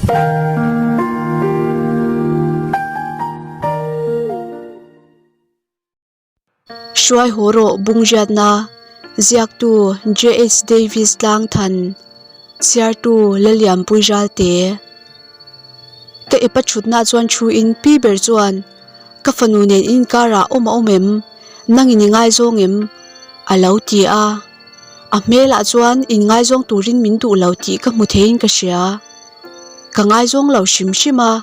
Hruai haw rawh Bungriatna, Ziaktu JH Davis Tlangthan, Chhiartu Lalianpui Ralte. Ka epa thutna chuan thu in pi ber chuan ka fanu nen inkar ah awm a awm em? Nang in i ngaizawng em? A lo ti a. A hmelah chuan in ngaizawng turin min duh lo tih ka hmu theiin ka hria. Ka ngaizawng lo hrim hrim a,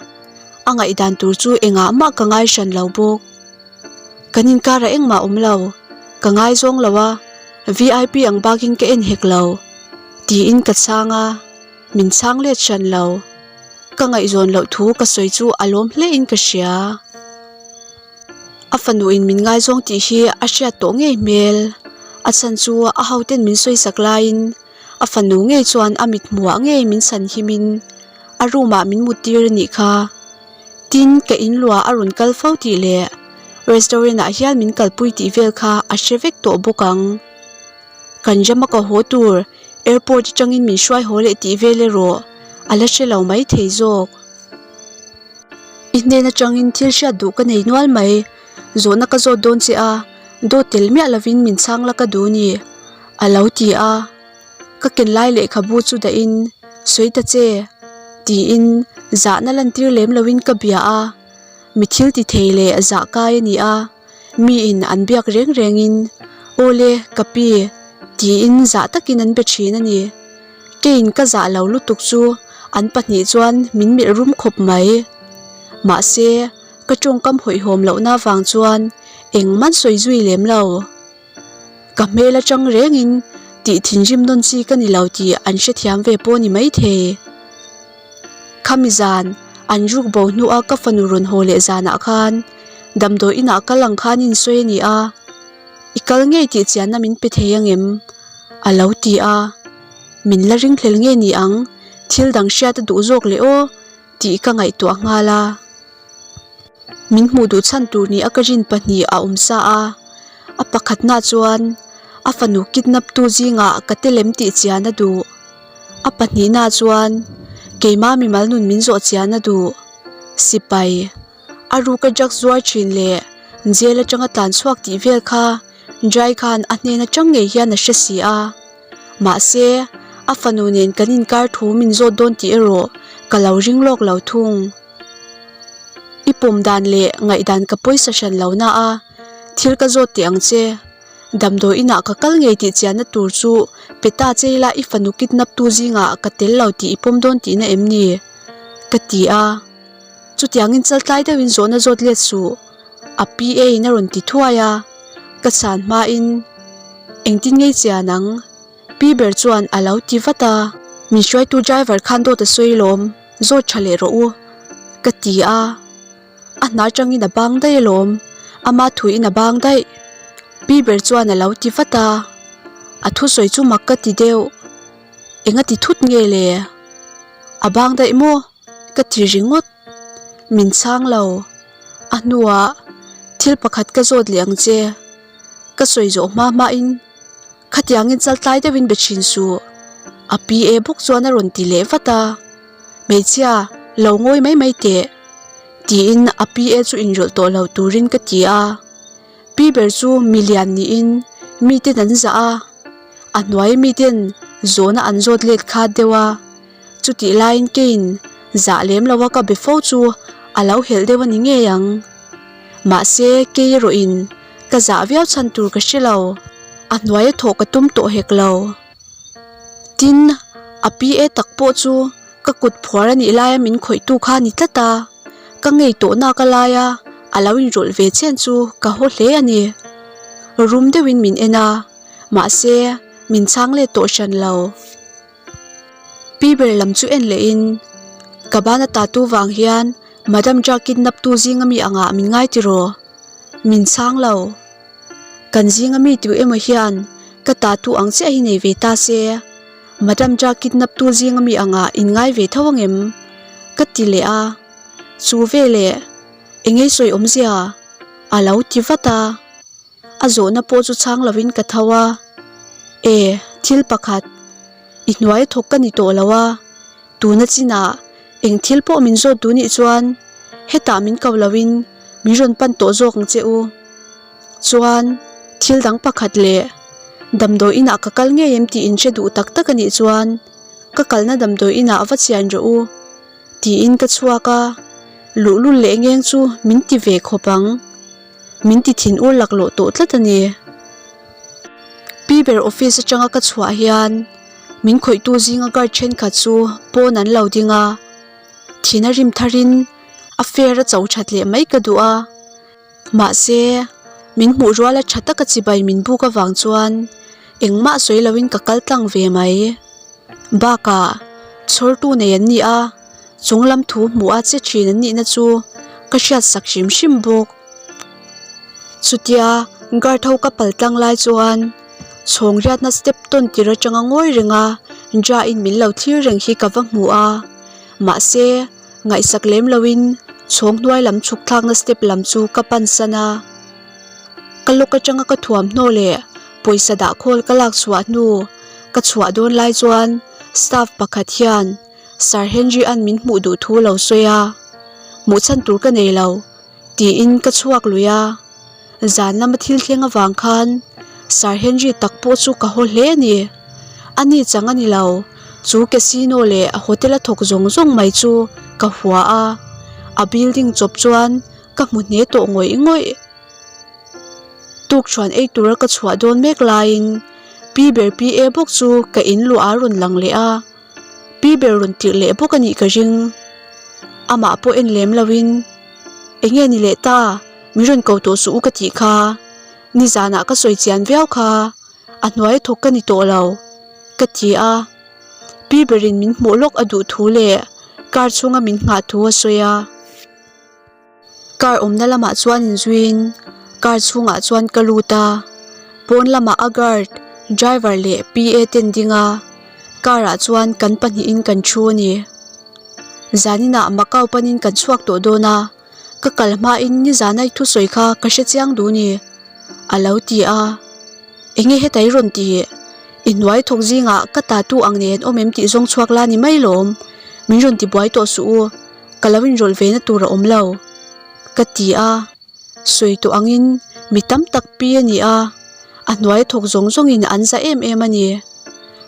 a ngaihdan tur chu engah mah ka ngai hran lo bawk. Kan inkar ah engmah awm lo, ka ngaizawng lo a, vip ang bakin ka en hek lo, tiin ka chhang a, min chhang let hran lo. Ka ngaihzawn loh thu ka sawi chu a lawm hle in ka hria. A fanu in min ngaizawng tih hi a hriat tawh ngei hmel, a chhan chu a hoten min sawisak laiin a fanu ngei chuan a mit hmuhah ngei min chhan him in a room ah min mut tir a nih kha. Tin, ka in luah a rawn kal fo tih leh restaurant ah hian min kalpui tih vel kha a hre vek tawh bawk ang. Kan rama ka haw tur airport atangin min hruai haw leh tih vel erawh a la hre lo mai thei zawk. I hnen atangin thil hriat duh ka nei nual mai, zawhna ka zawt dawn che a, dawt tel miah lovin min chhang la ka duh ni, a lo ti a. Ka ken lai lehkhabu chu dahin, Sawi ta che, tiin zahna lantir lem loin ka bia a, mi thil ti thei leh zah kai a ni a, miin an biak reng rengin, Aw le, ka pi, tiin zah takin an be thin a ni. Keiin ka zah lo lutuk chu an pahnih chuan min melh rum khawp mai. Mahse, ka tawngkam hawihhawm lohna avang chuan engmah sawi zui lem lo. Ka hmel atang rengin tih thinrim nawn chi ka ni lo tih an hrethiam ve pawh ni maithei. Khami zan an ruk bo hnua ka fanu rawn haw leh zanah khan damdawi inah kal ang khan insawi a ni a, I kal ngei tih chianna min pe thei angem? A lo ti a, Min la ringhlel nge ni ang, thil dang hriat a duh zawk leh aw tih ka ngaihtuah nghal a. Min hmuh duh chhan tur ni a ka rin pahnih a awm sa a, a pakhatna chuan a fanu kidnap tu zingah ka te lem tih chian a duh. A pahnihna chuan keima mimal nun min zawh chian a duh. Sipai, a ruka drugs zuar thin leh jail atanga tlan chhuak tih vel kha Jai khan a hnen atang ngei hian a hre si a. Mahse, a fanu nen kan inkar thu min zawt dawn tih erawh ka lo ring lawk lo thung. I pawm dan leh ngaihdan ka pawisa hran lo na a, thil ka zawt teh ang che. Damdawi inah ka kal ngei tih chianna tur chu pe ta che ila i fanu kidnap tu zingah ka tel lo tih i pawm dawn tihna em ni? Ka ti a. Chutiangin chaltlai deuhin zawhna zawt let suh. A PA in a rawn ti thuai a, ka chhan hmain engtin ngei chian ang? Pi ber chuan a lo ti vat a, min hruaitu driver khan dawt a sawi lawm, zawt tha leh rawh u, ka ti a, a hna atangin a bang daih alawm, ama thuin a bang daih, pi ber chuan a lo ti vat a, a thusawi chu mak ka ti deuh, enga ti thut nge le? A bang daih maw? Ka ti ringawt, min chhang lo, a hnuah thil pakhat ka zawt leh ang che, ka sawi zawh hma hmain. Khatiangin chaltlai deuhin be thin suh, a PA bawk chuan a rawn ti leh vat a. Hmeichhia, lo ngawi mai mai teh, tiin a PA chu inrawlh tawh lo turin ka ti a. Pi ber chu milian niin miten an zah a, a hnuai miten zawhna an zawt let khat deuh a. Chutih laiin keiin zah lem loa ka be fo chu a lo helh deuh a ni ngei ang. Mahse, kei erawhin ka zah viau chhan tur ka hre lo, a hnuaia thawh ka tum tawh hek lo. Tin, a PA tak pawh chu ka kut phuar a nih laia min khawihtu kha a ni tlat a, ka ngei tawh nak a laia a lo inrawlh ve chen chu ka haw hle a ni. Rum deuhin min en a, mahse, min chhang let tawh hran lo. Pi ber lam chu en leh in ka bana tattoo vang hian Madam Jha kidnap tu zinga mi angah min ngai tiraw? Min chhang lo. Kan zinga mi tu emaw hian ka tattoo ang chiah hi nei ve ta se Madam Jha kidnap tu zinga mi angah in ngai ve tho angem? Ka ti leh a, chu veleh engei sawi awmzia a lo ti vat a. A zawhna pawh chu chhang lovin ka tho a, E, thil pakhat, i hnuai thawk ka ni tawh lo a, tuna chinah Eng thil pawh min zawt duh nih chuan hetah min ko loin min rawn pan tawh zawk ang che u. Chuan thil dang pakhat leh damdawi inah ka kal ngei em tih in hre duh tak tak a nih chuan ka kalna damdawi inah va chian rawh u tiin ka chhuak a, luhlul leh ngeng chu min ti ve khawp ang. Min ti thin ur laklawh tawh tlat a ni. Pi ber office atanga ka chhuah hian min khawihtu zinga guard thenkhat chu pawn an lo ding a, thin a rim tharin a fair a cho that leh mai ka duh a. Mahse, min hmuh ruala tha taka chibai min buk avang chuan engmah sawi loin ka kal tlang ve mai. Bakah, chhawrtu nei an ni a, chung lam thu hmuh a che thin an nihna chu ka hriat sak hrim hrim bawk. Chutia guard ho ka pal tlang lai chuan chhawng riatna step tawn tir atanga ngawi reng a Ja in min lo thlir reng hi ka va hmu a, mahse ngaihsak lem loin chhawng hnuai lam chhuk thlakna step lam chu ka pan san a. Ka lawk atanga ka thuamhnaw leh pawisa dah khawl ka lak chhuah hnu ka chhuah dawn lai chuan staff pakhat hian Sir Henry an min hmuh duh thu lo sawi a, hmuh chhan tur ka nei lo tiin ka chhuak lui a, zan lama thil thleng avang khan Sir Henry tak pawh chu ka haw hle a ni. Ani chang a ni lo, chu casino leh hotel a thawk zawng zawng mai chu ka hua a, a building chawp chuan ka hmu hne tawh ngawih ngawih. Tukṭhuan ei tura ka chhuah dawn mek laiin Pi ber PA bawk chu ka in luah a rawn lang leh a, Pi ber rawn tirh leh bawk a nih ka ring. Amah pawh en lem loin, Eng nge ni leh ta, min rawn ko tawh suh u ka tih kha. Nizanah ka sawi chian viau kha, a hnuai thawk ka ni tawh lo, ka ti a. Pi berin min hmuh lawk a duh thu leh car chhunga min nghah thu a sawi a. Car awmna lamah chuan inzuiin car chhungah chuan ka lut a, pawn lamah a guard, driver leh PA ten ding a, car ah chuan kan pahnihin kan thu a ni. Zaninah Macau panin kan chhuak tawh dawn a, ka kal hmain nizan a i thusawi kha ka hre chiang duh ni, a lo ti a. Enge heta i rawn tih? I hnuai thawk zingah ka tatu ang nen awm em tih zawng chhuak la ni mai lawm, min rawn ti buai tawh suh u. Ka lo inrawlh ve na tur a awm lo, ka ti a. Sawi tawh angin mi tam tak pi a ni a, a hnuai thawk zawng zawngin an za em em a ni.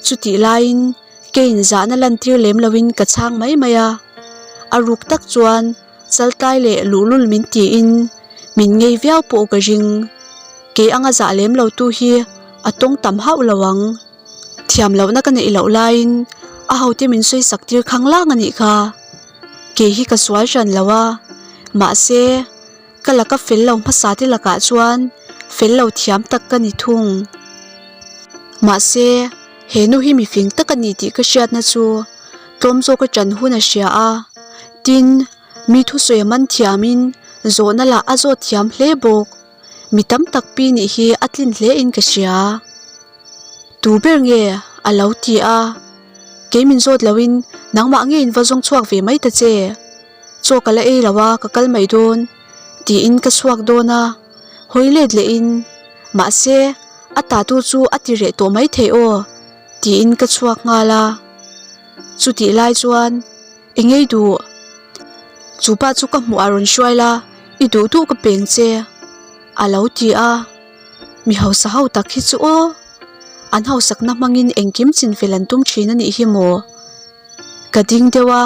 Chutih laiin keiin zahna lantir lem loin ka chhang mai mai a. A ruk tak chuan chaltlai leh luhlul min tiin min ngei viau pawh ka ring. Kei anga zah lem lo tu hi a tawng tam hauh lo ang. Thiam lohna ka neih loh laiin a hote min sawi sak tir khang lang a nih kha. Kei hi ka sual hran lo a, mahse ka laka fel lo hmasa te lakah chuan fel lo thiam tak ka ni thung. Mahse he nu hi mifing tak a ni tih ka hriatna chu tlawm zawka ṭan hun a hria a, tin mi thusawi a man thiamin zawhna lah a zawt thiam hle bawk. Mi tam tak pi nih hi a tlin hle in ka hria. Tu ber nge? a lo ti a. Kei min zawt loin nangmah ngeiin va zawng chhuak ve mai ta che. Chaw ka la ei lo a, ka kal mai dawn tiin ka chhuak dawn a, hawi let lehin mahse a tatu chu a ti reh tawh mai thei aw tiin ka chhuak nghal a. Chutih lai chuan Eng ei duh? Chu pa chu ka hmuh a rawn hruai la, i duh duh ka peng che a lo ti a. Mi hausa ho tak hi chu aw, an hausakna hmangin engkim chinfel an tum thin a nih hi maw? Ka ding deuh a,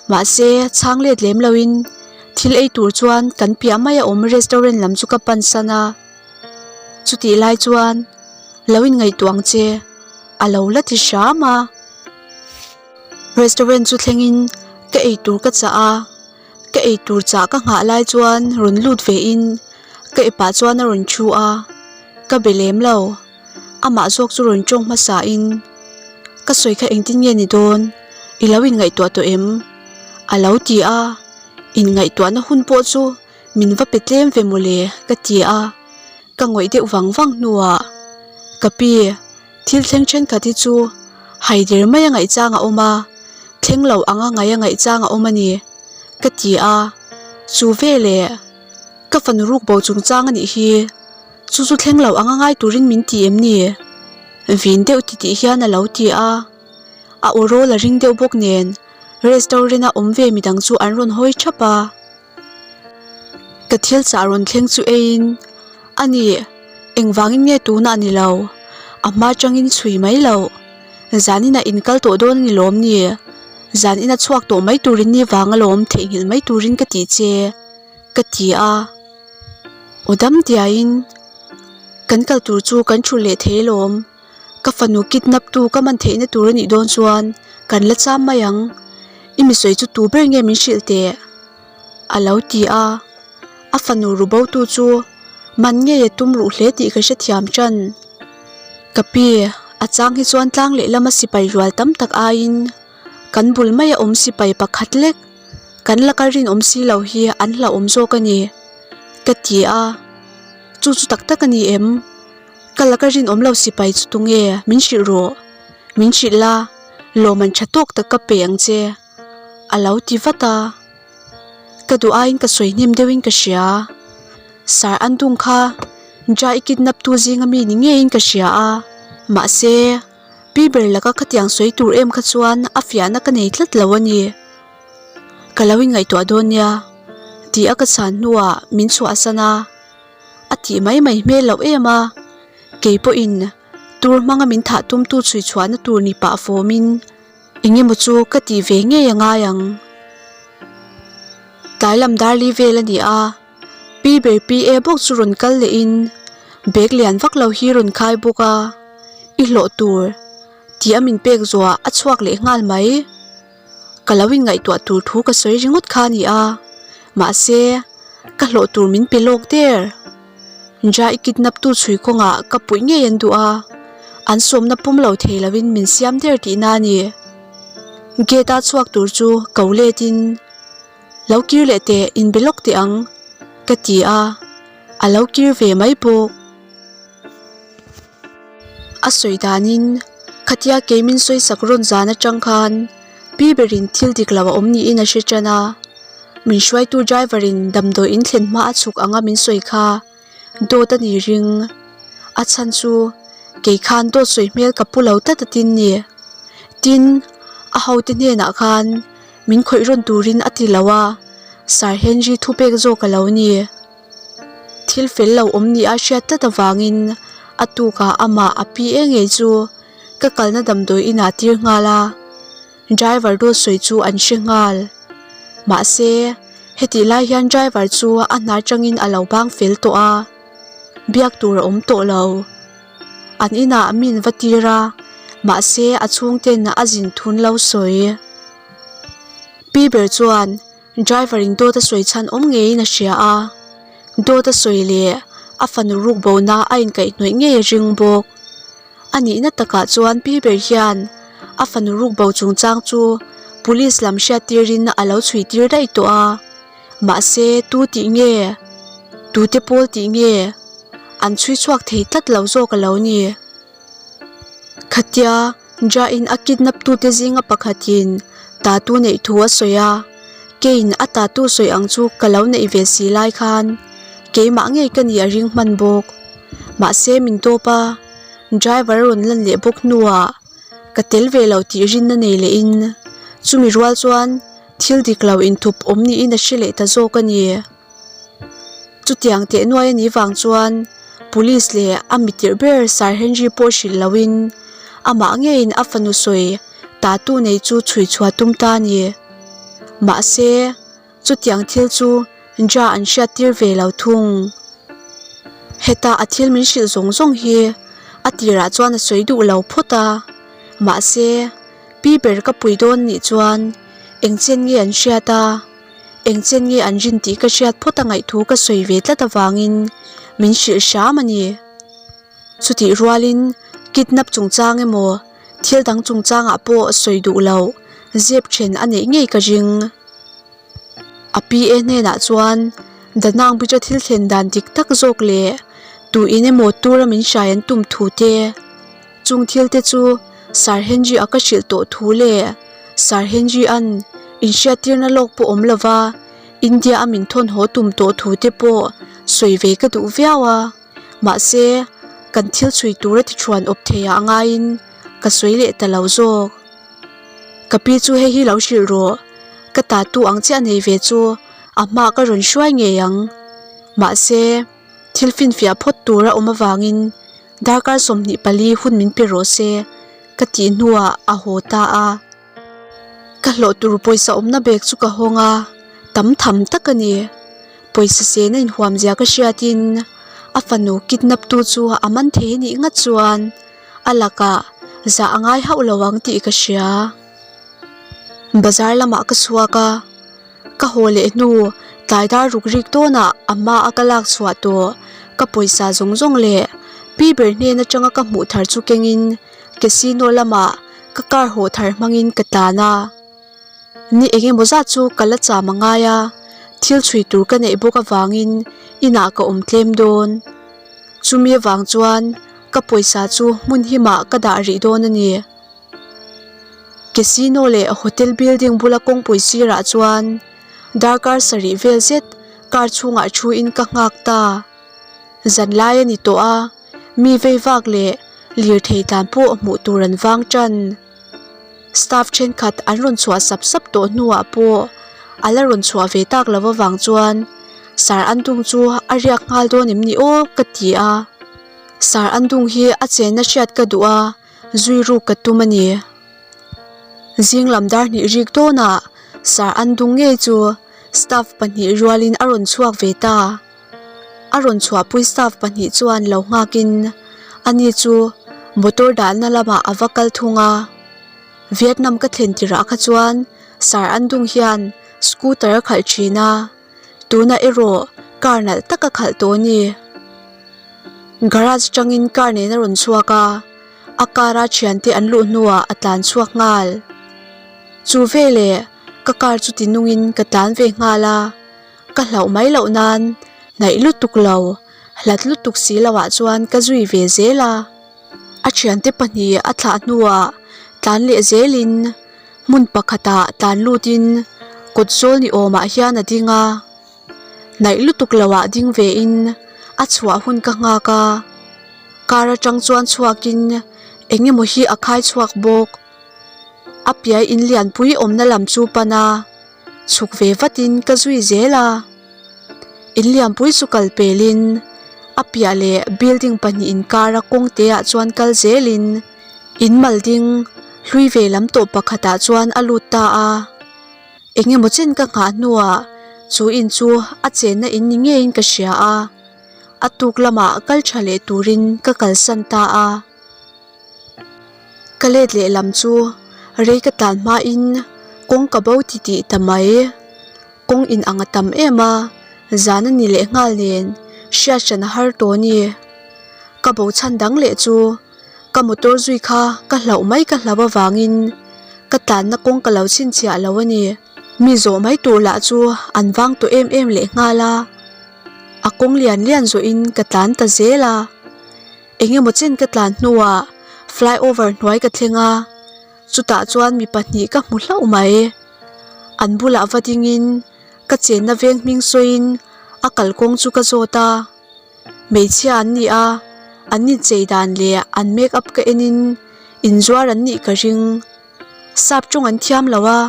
mahse chhang let lem loin thil ei tur chuan kan piah mai a awm restaurant lam chu ka pan san a. Chutih lai chuan lo inngaihtuah ang che a lo la ti hram a. Restaurant chu thlengin ka eitur ka chah a, ka eitur chah ka nghah lai chuan rawn lut ve in ka epah chuan a rawn thu a, ka be lem lo. Amah zawk chu rawn tawng hmasa in ka sawi kha engtin nge ni dawn i lo inngaihtuah tawh em? A lo ti a, inngaihtuahna hun pawh chu min va pe tlem ve mawle ka ti a, ka ngawih deuh vang vang hnuah ka pi Thil thleng thenkhat hi chu haider mai a ngaih chang a awm a, thleng lo anga ngaih a ngaih chang a awm a ni, ka ti a. Chu veleh ka fanu ruk bo chungchang a nih hi, chu chu thleng lo anga ngai turin min ti em ni? Vin deuh titih hian a lo ti a, a aw rawl a ring deuh bawk nen. Restaurant a awm ve midang chu an rawn hawi thap a. Ka thil chah rawn thleng chu eiin a ni, engvangin nge tunah ni lo, a hma tangin chhui mai loh. Zaninah in kal tawh dawn a ni lawm ni? Zanin a chhuak tawh mai turin ni vang alawm theihnghilh mai turin ka tih che, ka ti a. Aw dam diaiin kan kal tur chu kan thulh leh thei alawm. Ka fanu kidnap tu ka man theihna tur a nih dawn chuan kan la cham mai ang. I mi sawi chu tu ber nge min hrilh teh? A lo ti a. A fanu ru bo tu chu man ngei a tum ruh hle tih ka hrethiam tan. Ka pi, a chang hi chuan tlang lehlam a sipai rual tam tak aiin kan bul maia awm sipai pakhat lek kan laka rinawm si lo hi an hlauhawm zawk a ni, ka ti a. Chu chu tak tak a ni em? Ka laka rinawm lo sipai chu tunge min hrilh rawh? Min hrilh la, lawm an tha tawk tak ka pe ang che, a lo ti vat a. Ka duh aiin ka sawi hnem deuhin ka hria. Sir Andung kha Jai kidnap tu zinga mi ni ngeiin ka hria a, mahse pi ber laka khatiang sawi tur em kha chuan a fiahna ka nei tlat lo a ni. Ka lo inngaihtuah dawn nia tih a ka chhan hnuah min chhuahsan a. A tih mai mai hmel loh em a, kei pawhin tur hmanga min thah tumtu chhui chhuahna tur ni pah fawmin eng emaw chu ka tih ve ngei a ngai ang. Tlai lam darli vel a ni a, pi ber pi e bawk chu rawn kal lehin bag lian vak lo hi rawn khai bawk a, i hlawh tur tih a min pek zuah a chhuak leh nghal mai. Ka lo inngaihtuah tur thu ka sawi ringawt kha a ni a, mahse ka hlawh tur min pe lawk der. Jai kidnap tu chhui kawngah ka puih ngei an duh a, an sawmna pawm lo thei lovin min siam der tihna a ni. Gate a chhuak tur chu ko let in, Lo kir leh teh, inbe lawk teh ang, ka ti a, a lo kir ve mai bawk. A sawi danin khatia kei min sawisak rawn zan atang khan pi berin thil dik lo a awm niin a hre tan a, min hruaitu driver in damdawi in thlen hma a chhuk anga min sawi kha dawt a ni ring. A chhan chu kei khan dawt sawi hmel ka pu lo tlat a tin ni. Tin, a hote hnenah khan min khawih rawn turin a ti lo a, Sir Henry thupek zawk a lo ni. Thil fel lo awm ni a hriat tlat avangin a tukah amah a pi e ngei chu ka kalna damdawi inah tir nghal a, driver dawt sawi chu an hre nghal. Mahse, hetih lai hian driver chu a hna atangin a lo bang fel tawh a, biak tur a awm tawh lo. An inah min va tir a, mahse a chhungten a zin thun lo sawi. Pi ber chuan Driver in dawt a sawi chhan awm ngeiin a hria a, dawt a sawi leh a fanu ruk bona a inkaihhnawih ngei a ring bawk. A nihna takah chuan pi ber hian a fanu ruk bo chungchang chu police lam hriattirin a lo chhui tir daih tawh a, mahse tu tih nge, tute pawl tih nge an chhui chhuak thei tlat lo zawk a lo ni. Khatia Jain a kidnap tute zinga pakhatin tattoo neih thu a sawi a, keiin a tattoo sawi ang chu ka lo neih ve si lai khan keimah ngei ka nih a ring hman bawk. Mahse min tawp a, driver a rawn lan leh bawk hnuah ka tel ve lo tih rinna nei lehin chumi rual chuan thil dik lo inthup awm niin a hre leh ta zawk a ni. Chutiang teh nuai a nih vang chuan Police leh a mitirh ber Sir Henry pawh hrilh loin amah ngeiin a fanu sawi tatu nei chu chhui chhuah tum ta a ni. Mahse, chutiang thil chu Ja an hriattir ve lo thung. Heta a thil min hrilh zawng zawng hi a tirah chuan a sawi duh lo phawt a, mahse, pi ber ka pui dawn nih chuan engchen nge an hriat a? Eng chen nge an rin tih ka hriat phawt a ngaihthu ka sawi ve tlat avangin min hrilh hram a ni. Chutih rualin kidnap chungchang emaw thil dang chungchangah pawh sawi duh loh zep then a neih ngei ka ring. A PA hnenah chuan Danang Bridge-a thil thlen dan dik tak zawk leh tu in emaw tura min hrai an tum thu te, Chung thil te chu Sir Henry a ka hrilh tawh thu leh Sir Henry an inhriattirna lawk pawh awm lova India a min thawn haw tum tawh thu te pawh sawi ve ka duh viau a, mahse kan thil chhui tura ti thuan awp thei ah ngaiin ka sawi leh ta lo zawk. Ka pi chu hei hi lo hrilh rawh, ka tatu ang chiah nei ve chu a hma ka rawn hruai ngei ang. Mahse, thil finfiah phawt tur a awm avangin darkar 24 hun min pe rawh se ka tih hnuah a haw ta a. Ka hlawh tur pawisa awmna bag chu ka hawng a, tam tham tak a ni. Pawisa sen a inhuam zia ka hriatin a fanu kidnap tu chu a man thei a nih ngat chuan a lakah zah a ngai hauh lo ang tih ka hria. Bazar lamah ka chhuak a, ka haw leh hnu tlai dar ruk rik dawnah a hma a ka lak chhuah tawh ka pawisa zawng zawng leh pi ber hnen atanga ka hmuh thar chu kengin casino lamah ka car haw thar hmangin ka tlan a. Ni eng emaw zat chu ka la cham a ngai a, thil chhui tur ka neih bawk avangin inah ka awm tlem dawn. Chumi avang chuan ka pawisa chu hmun himah ka dah rih dawn a ni. Casino leh hotel building bula kawngpui sirah chuan darkar sarih vel zet car chhungah thuin ka nghak ta. Zanlai a ni tawh a, mi vei vak leh lirthei tlan pawh hmuh tur an vang tan. Staff thenkhat an rawn chhuah sap sap tawh hnuah pawh a la rawn chhuah ve tak lo avang chuan Sir Andung chu a riak nghal dawn em ni aw ka ti a. Sir Andung hi a chenna hriat ka duh a, zui ruk ka tum a ni. Zing lam dar hnih rik dawnah Sir Andung ngei chu staff pahnih rualin a rawn chhuak ve ta. A rawn chhuahpui staff pahnih chuan lo nghakin ani chu motor dahna lamah a va kal thung a. Vietnam ka thlen tirah kha chuan Sir Andung hian scooter a khalh thin a, tunah erawh car nalh tak a khalh tawh a ni. Garage tangin car nen a rawn chhuak a, a car a thiante an luh hnuah a tlan chhuak nghal. Chu veleh ka car chu ti nungin ka tlan ve nghal a. Ka hlauh mai loh nan hnaih lutuk lo, hlat lutuk si lo ah chuan ka zui ve zel a. A thiante pahnih a thlah hnuah tlan leh zelin hmun pakhatah tlan lutin kawt zawl ni awmah hian a ding a. Hnaih lutuk lo ah ding ve in a chhuah hun ka nghak a. Car atang chuan chhuakin eng emaw hi a khai chhuak bawk. A piai in lianpui awmna lam chu pan a. Chhuk ve vatin ka zui zel a, in lianpui chu kal pelin a piah leh building pahnih inkara kawng te ah chuan kal zelin in mal ding hlui ve lam tawh pakhatah chuan a lut ta a, eng emaw chen ka nghah hnuah chu in chu a chenna in ni ngeiin ka hria a, a tuk lamah kal tha leh turin ka kalsan ta a. Ka let leh lam chu rei ka tlan hmain kawng ka bo ti tih ta mai. Kawng in ang a tam em a, zan a ni leh nghal nen hriat hran a har tawh a ni. Ka bo chhan dang leh chu ka motor zui kha ka hlauh mai ka hlauh avangin ka tlanna kawng ka lo chhinchhiah lo a ni. Mi zawh mai tur lah chu an vang tawh em em leh nghal a, a kawng lian lian zawhin ka tlan ta zel a. Eng emaw chen ka tlan hnuah flyover hnuai ka thleng a, chutah chuan mi pahnih ka hmu hlauh mai. An bulah va dingin ka chenna veng hming sawiin a kalkawng chu ka zawt a. Hmeichhia an ni a, an inchei dan leh an make up ka enin inzuar an nih ka ring. Sap tawng an thiam lo a,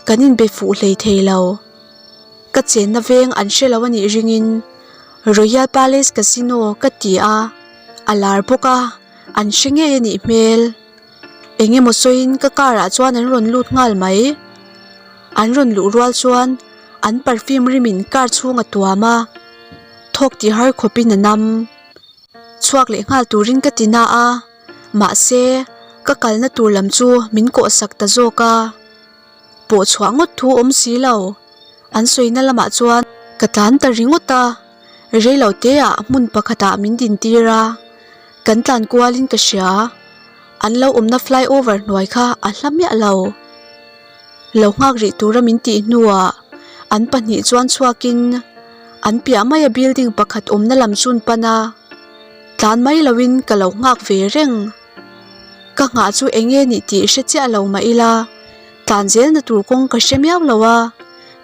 kan inbe fuh hlei thei lo. Ka chenna veng an hre lo a nih ringin Royal Palace Casino ka ti a, a lar bawk a, an hre ngei a nih hmel. Eng emaw sawiin ka car ah chuan an rawn lut nghal mai. An rawn luh rual chuan an perfume rimin car chhung a tuam a, thawk tih har khawpin a nam. Chhuak leh nghal turin ka ti na a, mahse ka kalna tur lam chu min kawhsak ta zawk a. Pawh chhuah ngawt thu awm si lo, an sawina lamah chuan ka tlan ta ringawt a, reilo te ah hmun pakhatah min din tir a, kan tlan kualin ka hria, an lo awmna flyover hnuai kha a hla miah lo. Lo nghak rih tura min tih hnuah an pahnih chuan chhuakin an piah maia building pakhat awmna lam chun pan a, tlan mai loin ka lo nghak ve reng. Ka nghah chu eng nge nih tih hre chiah lo mah ila, tlan zelna tur kawng ka hre miau lo a,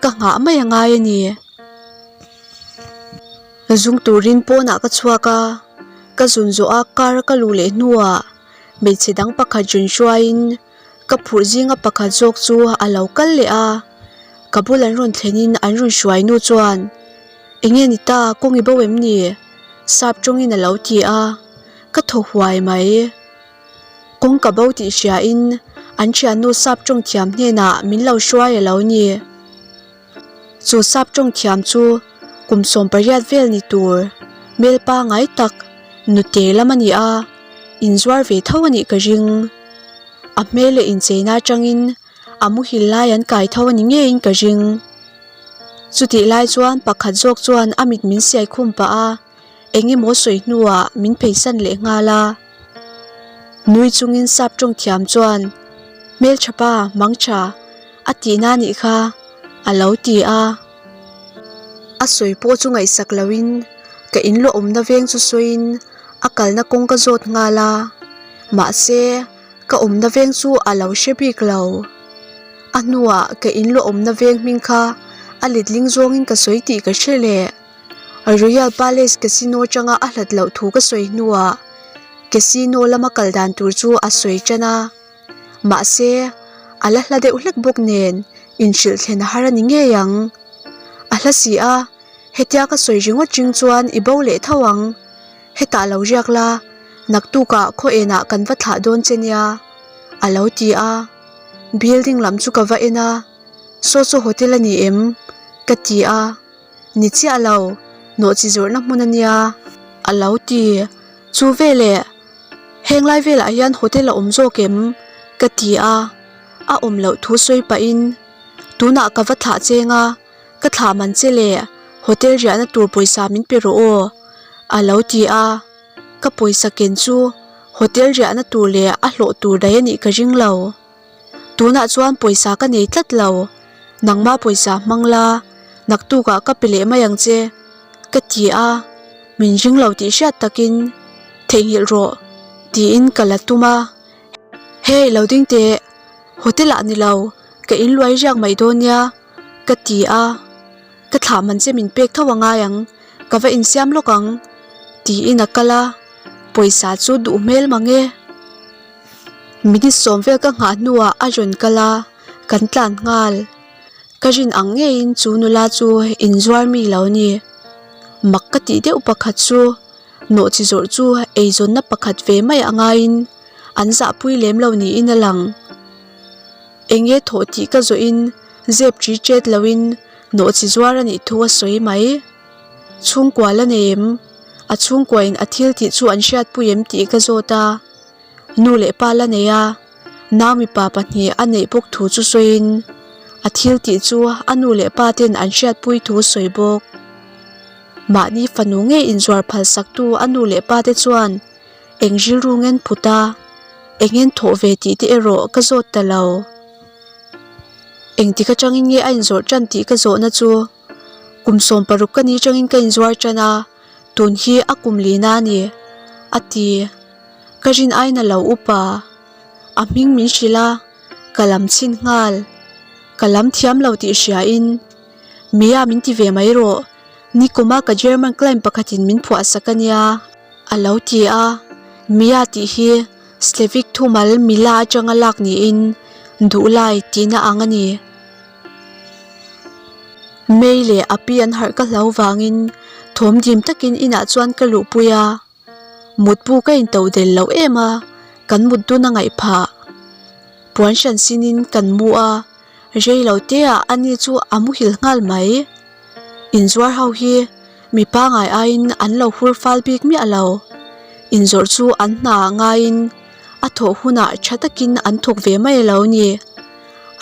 ka nghah mai a ngai a ni. Zung turin pawnah ka chhuak a, ka zun zawh a car a ka luh leh hnuah hmeichhe dang pakhat zun hruaiin. Ka phurh zinga pakhat zawk chu a lo kal leh a, ka bul an rawn thlenin an rawn hruai nu chuan, Enge ni ta, kawng i bo em ni? Sap tawngin a lo ti a, ka thaw huai mai. Kawng ka bo tih hriain an thiannu sap tawng thiam hnenah min lo hruai a lo ni. Chu sap tawng thiam chu kum 18 vel ni tur hmel pangai tak nute lam a ni a, inzuar ve tho a nih ka ring. A hmel leh incheina atangin a muhil lai an kai tho a ni ngeiin ka ring. Chutih lai chuan pakhat zawk chuan a mit min siai khum pah a, eng emaw sawi hnuah min pheisan leh nghal a. Nui chungin sap tawng thiam chuan, Hmeltha pa, mangtha, a tihna anih kha, a lo ti a. A sawi pawh chu ngaihsak loin ka inluah awmna veng chu sawiin a kalna kawng ka zawt nghal a, mahse ka awmna veng chu a lo hre bik lo. A hnuah ka inluah awmna veng hming kha a letling zawngin ka sawi tih ka hre leh. Royal Palace Casino atanga a hlat loh thu ka sawi hnuah Casino lama kal dan tur chu a sawi tan a, mahse a la hla deuh hlek bawk nen inhrilh thlen a har a ni ngei ang. A hla si a, hetia ka sawi ringawt ring chuan i bo leh tho ang. Hetah lo riak la, naktukah khaw enah kan va thlah dawn che nia, a lo ti a. Building lam chu ka va en a, Saw saw hotel a ni em? ka ti a. Ni chiah lo, nawhchi zawrhna hmun a nia, a lo ti. Chu veleh, heng lai velah hian hotel a awm zawk em? ka ti a, a awm loh thu sawi pahin, Tunah ka va thlah cheng a, ka thlah man che leh hotel riahna tur pawisa min pe rawh aw, a lo ti a. Ka pawisa ken chu hotel riahna tur leh a hlawh tur daih a nih ka ring lo. Tunah chuan pawisa ka nei tlat lo, nangma pawisa hmang la, naktukah ka pe leh mai ang che, ka ti a, min ring lo tih hriat takin, Theihnghilh rawh, tiin ka la tum a. Hey, lo ding teh, hotel ah ni lo, ka inluai riak mai dawn nia, ka ti a, ka thlah man che min pek tho a ngai ang, ka va insiam lawk ang, tiin a kal a, pawisa chu duh hmel mang e. Minute sawm vel ka nghah hnuah a rawn kal a, kan tlan nghal. Ka rin ang ngeiin chu nula chu inzuar mi lo ni. Mak ka tih deuh pakhat chu nawhchi zawrh chu eizawnna pakhat ve mai a ngaiin an zahpui lem lo niin a lang. Enge thawh tih ka zawhin zep ṭi ṭet loin nawhchi zuar a nih thu a sawi mai. Chhungkua la nei em? A chhungkuain a thil tih chu an hriatpui em tih ka zawt a. Nu leh pa la nei a, nau mipa pahnih a neih bawk thu chu sawiin a thil tih chu a nu leh pa ten an hriatpui thu sawi bawk. Mahni fanu ngei inzuar phal saktu a nu leh pa te chuan eng rilru ngen phut a, eng en thawh ve tih te erawh ka zawt ta lo. Engtik atangin nge a inzawrh tan tih ka zawhna chu Kum 16 ka ni tangin ka inzuar tan a, tun hi a kum lina a ni, a ti. Ka rin aiin a lo upa. A hming min hrilh a, ka lam chhin nghal. Ka lam thiam lo tih hriain, Mia min ti ve mai rawh, nikuma ka German client pakhatin min phuah sak a nia, a lo ti a. Mia tih hi Slavic thumal Mila atanga lak niin, duhlai tihna ang a ni. May leh a pi an harh ka hlau vangin thawm dim takin inah chuan ka luhpui a, mutbu ka intoh del loh em a, kan mut dun a ngaih phah. Puan hran sinin kan mu a, rei lo te ah ani chu a muhil nghal mai. Inzuar ho hi mi pangai aiin an lo hur fal bik miah lo. Inzawrh chu an hna ah ngaiin a thawh hunah tha takin an thawk ve mai alo ni.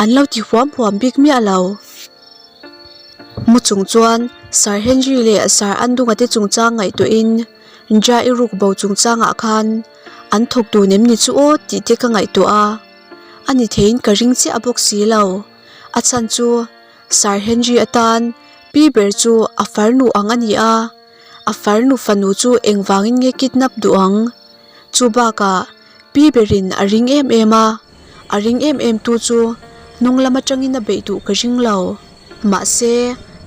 An lo ti huam huam bik miah lo. Mu chung chuan Sir Henry leh Sir Andunga te chungchang ngaihtuahin Jai ruk bo chungchangah khan an thawk dun em ni chu aw tih te ka ngaihtuah a. A ni theiin ka ring chiah bawk si lo. A chhan chu Sir Henry atan pi ber chu a farnu ang a ni a, a farnu fanu chu engvangin nge kidnap duh ang? Chu bakah pi berin a ring em em a, a ring em em tu chu hnung lam atangin a beih duh ka ring lo. Mahse,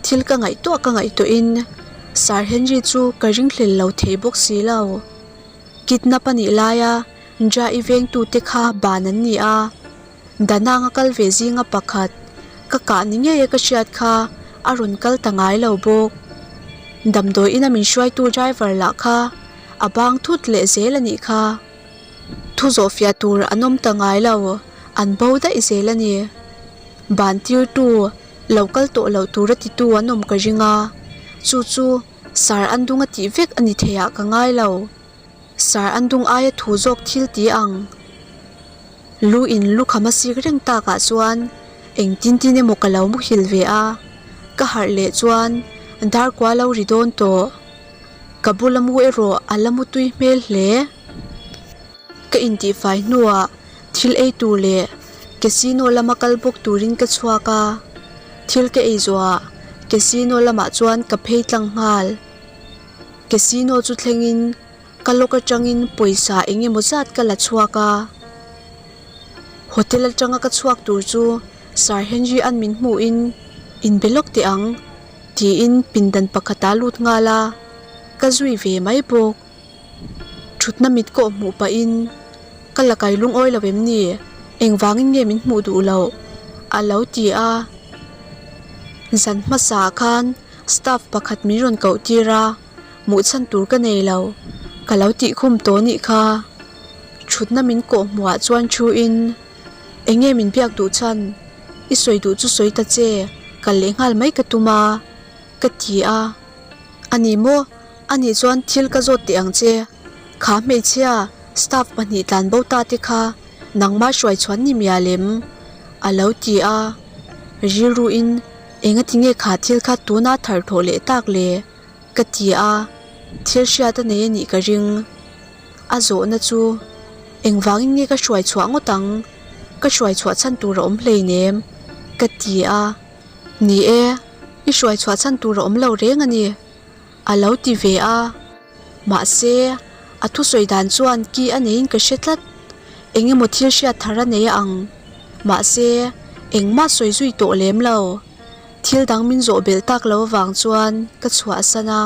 thil ka ngaihtuah ka ngaihtuahin Sir Henry chu ka ringhlel lo thei bawk si lo. Kidnap a nih laia Jai vengtute kha ban an ni a. Danang a kal ve zinga pakhat ka kah ni ngei a ka hriat kha a rawn kal ta ngai lo bawk. Damdawi ina min hruaitu driver lah kha a bang thut leh zel a nih kha. Thu zawhfiah tur an awm ta ngai lo, an bo daih zel a ni. Ban tirtu lo kal tawh loh tura titu an awm ka ring a, chu chu Sir Andunga tih vek a ni theiah ka ngai lo. Sir Andung aia thu zawk thil ti ang. Lu in lukham a sik reng takah chuan engtin tin emaw ka lo muhil ve a, ka harh leh chuan darkua lo ri dawn tawh. Ka bula mu erawh a la mu tui hmel hle. Ka intihfai hnuah thil ei tur leh casino lama kal bawk turin ka chhuak a, thil ka ei zawhah casino lamah chuan ka phei tlang nghal. Casino chu thlengin ka lawk atangin pawisa eng emaw zat ka la chhuak a. Hotel atanga ka chhuak tur chu Sir Henry an min hmuhin inbe lawk teh ang tiin pindan pakhat a lut nghal a, ka zui ve mai bawk. Thutna mit kawh hmuh pahin ka la kai lungawi lo em ni? Engvangin nge min hmuh duh loh? a lo ti a. Zan hmasa ah khan staff pakhat min rawn koh tir a, hmuh chhan tur ka nei lo, ka lo tih khum tawh nih kha. Thutna min kawh hmuh ah chuan thu in, Enge min biak duh chhan? I sawi duh chu sawi ta che, kal leh nghal mai ka tum a, ka ti a. A ni maw? A nih chuan thil ka zawt teh ang che. Kha hmeichhia, staff pahnih tlan bo ta te kha nangmah hruai chhuan ni mial em? A lo ti a. Rilruin engati nge kha thil kha tuna thar thawh leh tak le? Ka ti a. Thil hriat a nei a nih ka ring. A zawhna chu engvangin nge ka hruai chhuah ngawt ang? Ka hruai chhuah chhan tur a awm hleinem ka ti a. Ni e, i hruai chhuah chhan tur a awm lo reng a ni. A lo ti ve a. Mahse, a thusawi dan chuan ki a neiin ka hre tlat. Eng emaw thil hriat thar a nei ang. Mahse, engmah sawi zui tawh lem lo. Thil dang min zawh belh tak lo avang chuan ka chhuahsan a.